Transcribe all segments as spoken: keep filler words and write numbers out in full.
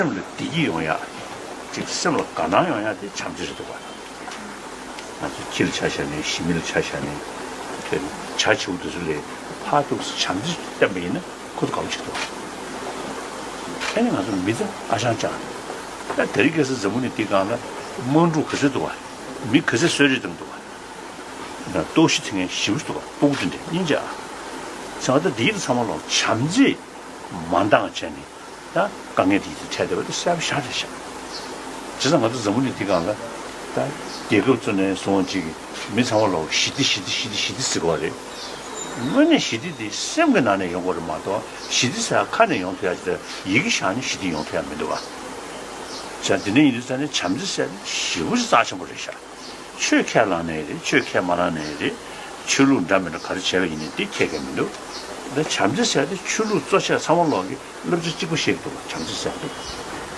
སེམས་ལ་བདེ་སྐྱིད་ཡོང་ཡག་ཅིག་སེམས་ལ་དགའ་སྣང་ཡོང་ཡག་དེ་བྱམས་བརྩེ་རེད་འདུག་བ། ང་ཚོ་ཁྱི་ལ་ཆ་བཞག་ནས་ཞི་མི་ལ་ཆ་བཞག་ནས་དེ་བྱ་བྱིའུ་དེ་ཚོ་ལས་ཕར་ཐུག་བྱམས་བརྩེ་བསྟན་པ་ཡིན་ན་ཁོ་ཚོ་དགའ་པོ་ཅིག་འདུག་ཨ་ནི་ང་ཚོ་མི་ཚེ་ཨ་ཅང་ཅང་། ད་དེ་རིང་ཁ་སང་འཛམ་བུ་གླིང་འདི་སྒང་ལ་དམག་འཁྲུག་ག་ཚོད་འདུག་བ། མི་ག་ཚོད་གསོད་རེས་བཏང་འདུག་བ། ད་ལྟོགས་ཤི་ཐེབས་མཁན་ཞེ་པོ་ཅིག་འདུག་བ། སྤུ་གུ་དེ་འདྲས་སྙིང་རྗེ་ཨ། ཚང་མ་ད་འདི་ཡི་ཚང་མ་ལོག་བྱམས་བརྩེས་མ་འདང་བྱས་ནས། ད་དཀའ་ངལ་དེ་ཚོ་འཕྲད་བསྡད་པ་དེ་གསལ་པོ་ཤར་རེད་ཤག་བྱས་ཙང་ང་ཚོ་འཛམ་བུ་གླིང་འདི་སྒང་ལ་ད་རྒྱལ་ཁབ་བཙུགས་ནས་བཟུང་ཅིག་མི་ཚང་མ་ལ་ཞི་བདེ་ཞི་བདེ་ཞི་བདེ་ཞི་བདེ་ཟེར་གི་རེད། དངོས་གནས་ཞི་བདེ་དེ་སེམས་ཀྱི་ནང་ནས་ཡོང་དགོས་རེད་མ་གཏོགས་ཞི་བདེ་ཟེར་ཡ་ཁ་ནས་ཡོང་ཐུབ་ཡ་ཅིག་ཡི་གེ་བཞག་ནས་ཞི་བདེ་ཡོང་ཐུབ་ཡ་མི་འདུག་བ། བྱས་ཙང་དེ་འདྲ་ཡིན་དུས་ཙང་ནས་བྱམས་བརྩེ་ཟེར་ཡ་དེ་ཞེ་པོ་ཅིག་རྩ་ཆེན་པོ་རེད་ཤག་ཆོས་ཁས་བླངས་ནའི་རེད། ཆོས་ཁས་མ་བླངས་ནའི་རེད། ཆོས་ལུགས་འདྲ་མི་འདྲ་ག་རེ་བྱས་པ་ཡིན་ནའི་དེ་ཁྱད་གང་མི་འདུག་ད་བྱམས་བརྩེ་ཟེར་ཡ་དེ་ཆོས་ལུགས་གཙོ་ཆེ་ཚང་མ་ལོག་གི་བསླབ་བྱ་གཅིག་པ་ཤེས་ཀྱི་འདུག་བྱམས་བརྩེ་ཟེར་ཡ་དེ།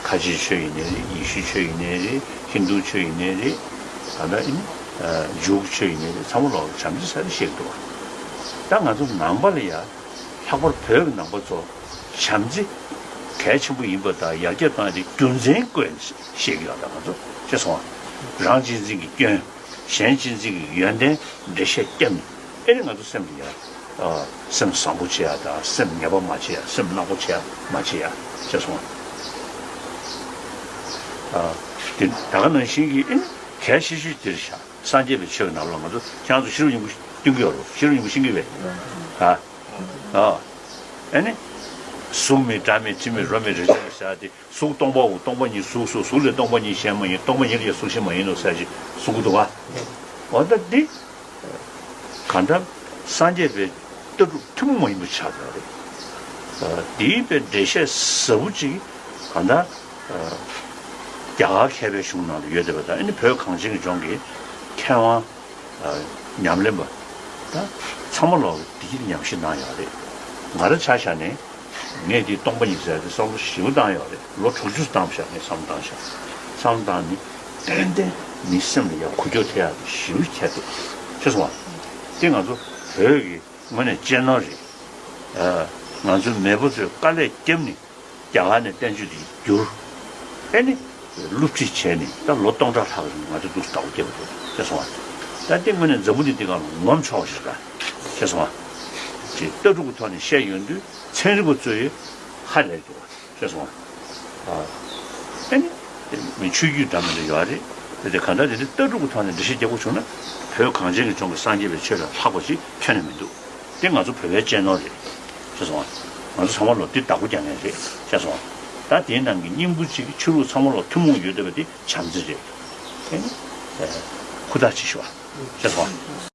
ཁ་ཆེའི་ཆོས་ཡིན་ནའི་རེད། ཡེ་ཤུའི་ཆོས་ཡིན་ནའི་རེད། ཧིན་རྡུའི་ཆོས་ཡིན་ནའི་རེད། ད་ལྟ་ཨིན་ཇུའུ་ཆོས་ཡིན་ནའི་རེད། ཚང་མ་ལོག་གི་བྱམས་བརྩེ་ཟེར་ཡ་དེ་ཤེས་ཀྱི་འདུག་ད་ང་ཚོ་ནང་པ་ལ་ཡ། ལྷག་པར་བོད་ཀྱི་ནང་པ་ཚོ་བྱམས་བརྩེ་གལ་ཆེན་པོ་ཡིན་པ་དང་ཡར་རྒྱས་གཏོང་ཡ་དེ་རྒྱུ་མཚན་བཀོད་ནས་བཤད་ཀྱི་ཡོད་ད་ང་ཚོ་ཤེས་སོང་ང་། རང་གཅེས་འཛིན་གྱི་སྐྱོན། གཞན་གཅེས་འཛིན་གྱི་ཡོན་ཏན་འགྲེལ་བཤད་བརྒྱབ་ནས་ཨེ་ནི་ང་ཚོ་སེམས་ལ་ཡ། ཨ། སེམས་བཟང་པོ་བྱེད་ཡ་དང་སེམས་ངན་པ་མ་བྱེད་ཡ། སེམས་ནག་པོ་བྱེད་ཡ་མ་བྱེད་ཡ་ཤེས་སོང་ང་། ཨ། དེ་ད་ག་ནང་བཞིན་གྱི་ཨེ་ནི་གལ་ཆེ་ཤོས་དེ་རེད་ཤག་སངས་རྒྱས་པའི་ཆོས་ཀྱི་ནང་ལོགས་ང་ཚོ་ཁྱེད་རང་ཚོ་ཤེས་རབ་སྙིང་པོ་སྟོན་གྱི་ཡོད་རེད། ཤེས་རབ་སྙིང་པོ་ཤེས་ཀྱི་ཡོད་པས། ཨ། ཨ། ཨ་ནི། གཟུགས་མེད་སྒྲ་མེད་དྲི་མེད་རོ་མེད་རེག་བྱ་མེད་ཟེར་ཡ་དེ་གཟུགས་སྟོང་པའོ། སྟོང་པ་ཉིད་གཟུགས་སོ། གཟུགས་ལས་སྟོང་པ་ཉིད་གཞན་མ་ཡིན། སྟོང་པ་ཉིད་ལས་གཟུགས་གཞན་མ་ཡིན་ནོ་ཟེར་ཞིག་གསུང་གི་འདུག་ག་འོ་ད་འདི། གང་ལྟར་སངས་རྒྱས་པའི་ལྟ་གྲུབ་ཐུན་མོང་མ་ཡིན་པ་ཆགས་ཡོད་རེད། ཨ། འདིའི་པའི་འགྲེལ་བཤད་ཟབ་པོ་ཅིག་གང་ལྟར། ཨ། རྒྱ་གར་མཁས་པའི་གཞུང་ནང་དུ་ཡོད་བསྡད་པ་དང་ཨ་ནི་བོད་གངས་ཅན་གྱི་ལྗོངས་ཀྱི་མཁས་དབང་། ཨ། ཉམས་ལེན་པ། ད་ཚང་མ་ལོག་གིས་འདི་གི་ཉམས་ཞིབ་གནང་ཡོད་རེད། ང་རང་ཆ་བཞག་ནས་ངས་འདི་སྟོང་པ་ཉིད་ཟེར་ཏེ་བསམ་བློ་ཞེ་པོ་བཏང་ཡོད་རེད། ལོ་དྲུག་ཅུ་བཏང་བཞག་ངས་བསམ་བློ་བཏང་བཞག་བསམ་བློ་བཏང་ནི་ཏན་ཏན་མི་སེམས་ལ་ཡ་འགུལ་སྐྱོད་ཐེབས་ཡག་ཞེ་པོ་ཐེབས་འདུག་ཤེས་སོང་ང་། དེ་ང་ཚོ་བོད་ཀྱི་དངོས་གནས་གཅེས་ནོར་རེད། ཨ། ང་ཚོའི་མེས་པོ་ཚོས་དཀའ་ལས་བརྒྱབ་ནས་རྒྱ་གར་ནས་བསྟན་བཅོས་དེ་བསྒྱུར། ཨེ་ནི། སློབ་ཁྲིད་བྱས་ནས་ད་ལོ་སྟོང་ཕྲག་ལྷག་རིང་ང་ཚོ་འདུག་བདག་པོ་རྒྱབ་འདུག་ཤེས་སོང་ང་། ད་དེ་དངོས་གནས་འཛམ་བུ་གླིང་འདི་སྒང་ལ་ངོམ་ཆོག་ཞིག་རེད། ཤེས་སོང་ང་། ཅེས་ལྟ་གྲུབ་ཀྱི་ཐོག་ནས་བཤད་ཡོང་དུས་ཚན་རིག་པ་ཚོས་ཧ་ལས་འདུག་ཤེས་སོང་ང་། ཨ། ཨེ་ནི། མི་ཆོས་བརྒྱུད་འདྲ་མི་འདྲ་ཡོད་རེད། དེ་དེ་གང་ལྟར་དེ་འདྲ་ལྟ་གྲུབ་ཀྱི་ཐོག་ནས་འགྲེལ་བཤད་རྒྱག་དགོས་བྱུང་ན་བོད་གངས་ཅན་གྱི་ལྗོངས་ཀྱི་སངས་རྒྱས་པའི་ཆོས་ལས་ལྷག་པ་ཞིག་ཁྱོན་ནས་མི་འདུག་དེ་ང་ཚོ་བོད་པའི་གཅེས་ནོར་རེད། ཤེས་སོང་ང་། ང་ཚོ་ཚང་མ་ལོ་འདི་བདག་པོ་རྒྱག་མཁན་རེད། ཤེས་སོང་ང་། ད་དེའི་ནང་གི་སྙིང་པོ་གཅིག་གི་ཆོས་ལུགས་ཚང་མ་ལོ་ཐུན་མོང་ཡོད་བསྡད་པ་དེ་བྱམས་བརྩེ་རེད། ཨེ་ནི། ཨ། ཧུར་ཐག་བྱེད་ཤོག་ཤེས་སོང་ང་།